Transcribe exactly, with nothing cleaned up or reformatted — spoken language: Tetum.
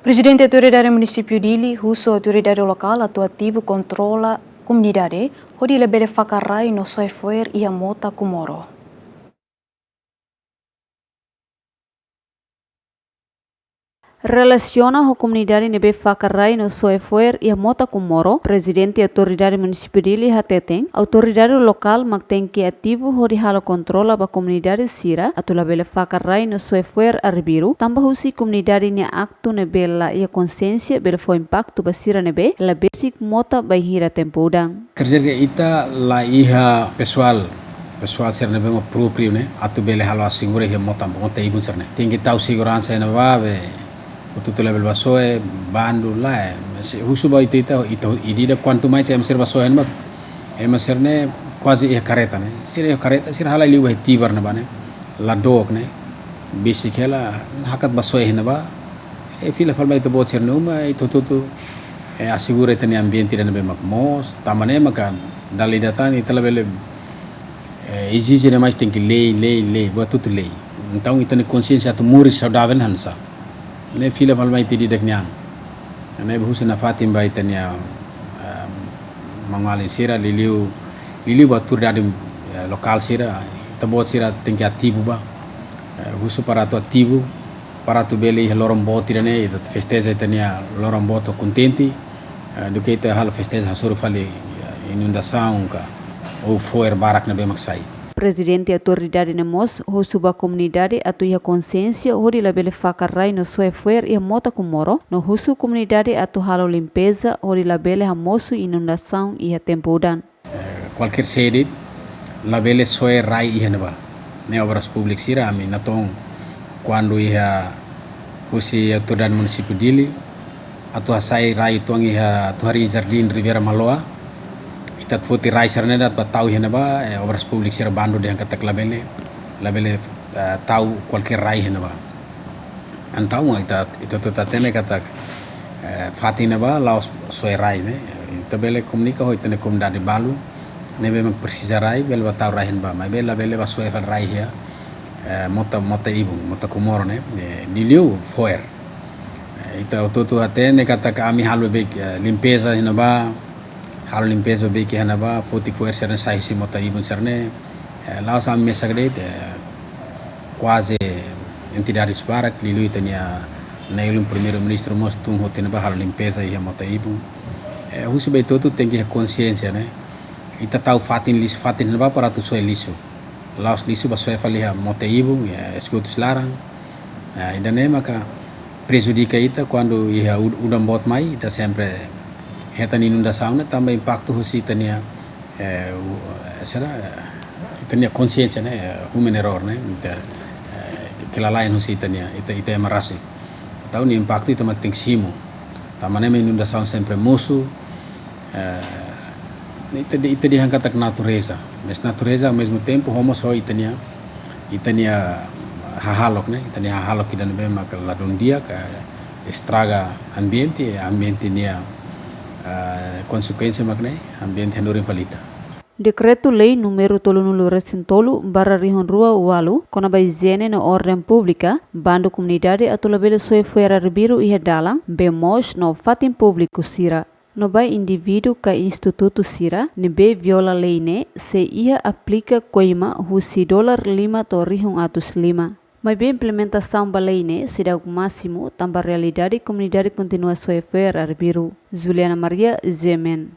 Prezidente Autoridade Munisípiu Dili husu autoridade lokál atu ativu kontrola komunidade hodi labele fakar rai no soe fo'er iha mota Comoro. Relasiona ho komunidade ne'ebé fakar rai no soe fo'er iha mota Comoro, Prezidente Autoridade Munisípiu Dili hateten, autoridade lokál mak tenke ativu hodi halo kontrola ba komunidade sira atu labele fakar rai no soe fo'er arbiru, tanba husi komunidade nia aktu ne'ebé la iha konsiénsia bele fó impaktu ba sira ne'ebé la besik mota bainhira tempu udan. Quer dizer que ita la iha pesoál, pesoál sira ne'ebé mak própriu ne'e, atu bele halo asegura iha mota, mota ibun sira-ne'e. Tenke tau seguransa iha ne'ebá, be, hotu-hotu labele bá soe, bandu, lae. Mas husu ba ita, ita, ita, ida-idak kuantu mais ema sira bá soe iha ne'ebá, ema sira-ne'e kuaze iha karreta ne'e. Sira iha karreta, sira halai liu ba tibar ne'ebá ne'e. La dook ne'e. Besik hela, hakat bá soe iha ne'ebá. E fila fali ba ita-boot sira-nia uma, ita hotu-hotu, e asegura ita-nia ambiente ida ne'ebé mak moos, tanba ne'e maka dala ida tan ita labele, e, ezije demais tenke lei, lei, lei, buat hotu lei. Entaun ita-nia konsiénsia atu moris saudavel hanesan. Ne'e fila fali ba ita ida-idak nian. Ne'e husu nafatin ba ita-nia, e, maun-alin sira, liuliu, liuliu ba autoridade, e, lokál sira, ita-boot sira tenke ativu ba. E, husu para atu ativu, para atu bele iha loron boot ida-ne'e, ita festeja ita-nia loron boot ho kontente, e, duké ita halo festeja hasoru fali, e, inundasaun ka, ou fo'er barak ne'ebé mak sai. Prezidente Autoridade ne'e mós husu ba komunidade atu iha konsiénsia hodi labele fakar rai no soe fo'er iha mota Comoro, no husu komunidade atu halo limpeza hodi labele hamosu inundasaun iha tempu udan. Eh, kualkér sede labele soe rai iha ne'ebá. Ne'e Obras Públikas sira, ami natoon kuandu iha husi Autoridade Munisípiu Dili atu hasai rai uitoan iha, atu harii Jardín Riviera Maloa. Ita atu foti rai sira-ne'e atu bá tau iha ne'ebá, eh, Obras Públikas sira bandu dehan katak labele, labele, eh, tau kualkér rai iha ne'ebá. Entaun ita, ita hotu hatene katak, eh, fatin ne'ebá la'ós soe rai ne'e. Ita bele komunika ho ita-nia komunidade balu ne'ebé mak presiza rai, bele bá tau rai iha ne'ebá, maibé labele bá soe fali rai iha, eh, mota, mota ibun, mota Comoro ne'e, eh, liuliu fo'er. Eh, ita hotu-hotu hatene katak ami halo beibeik, eh, limpeza iha ne'ebá, halo limpeza beibeik iha ne'ebá, foti fo'er sira-ne'e sai husi mota ibun sira-ne'e. Eh, la'ós ami mesak de'it, eh, kuaze entidades barak, liuliu ita-nia Nai Ulun Primeiru-Ministru mós tun hotu iha ne'ebá halo limpeza iha mota ibun. Eh, husu ba ita hotu tenke iha konsiénsia ne'e. Ita tau fatin lixu, fatin ne'ebá para atu soe lixu. La'ós lixu bá soe fali iha mota ibun, iha esgotus laran. Eh, ida-ne'e maka prejudika ita kuandu iha ud-, udan boot mai, ita sempre hetan inundasaun ne'e tanba impaktu husi ita-nia, eh, u-, será, eh, ita-nia konsiénsia ne'e, eh, human error ne'e, ita, eh, ke-, kelalaian husi ita-nia, ita, ita ema rasik. Entaun nia impaktu ita mak tenke simu. Tanba ne'e mak inundasaun sempre mosu, eh, ita de-, ita dehan katak natureza. Mas natureza ao mesmo tempo, ho mós ho ita-nia, ita-nia hahalok ne'e, ita-nia hahalok ida ne'ebé mak ladún di'ak, eh, estraga ambiente, ambiente nia, eh, konsekuénsia mak ne'e, ambiente hanorin fali ita. Dekretu-Lei númeru tolunulu-resin-tolu barra rihun rua ualu, kona-ba ijiene no orden públika, bandu komunidade atu labele soe fo'er arbiru iha dalan, bee moos no fatin públiku sira. No ba indivíduu ka institutu sira ne'ebé viola lei ne'e sei iha aplika koima husi dolar lima to'o rihun atus lima. Maibé implementasaun ba lei ne'e seidauk másimu tanba realidade komunidade kontinua soe fo'er arbiru. Juliana Maria, G M N.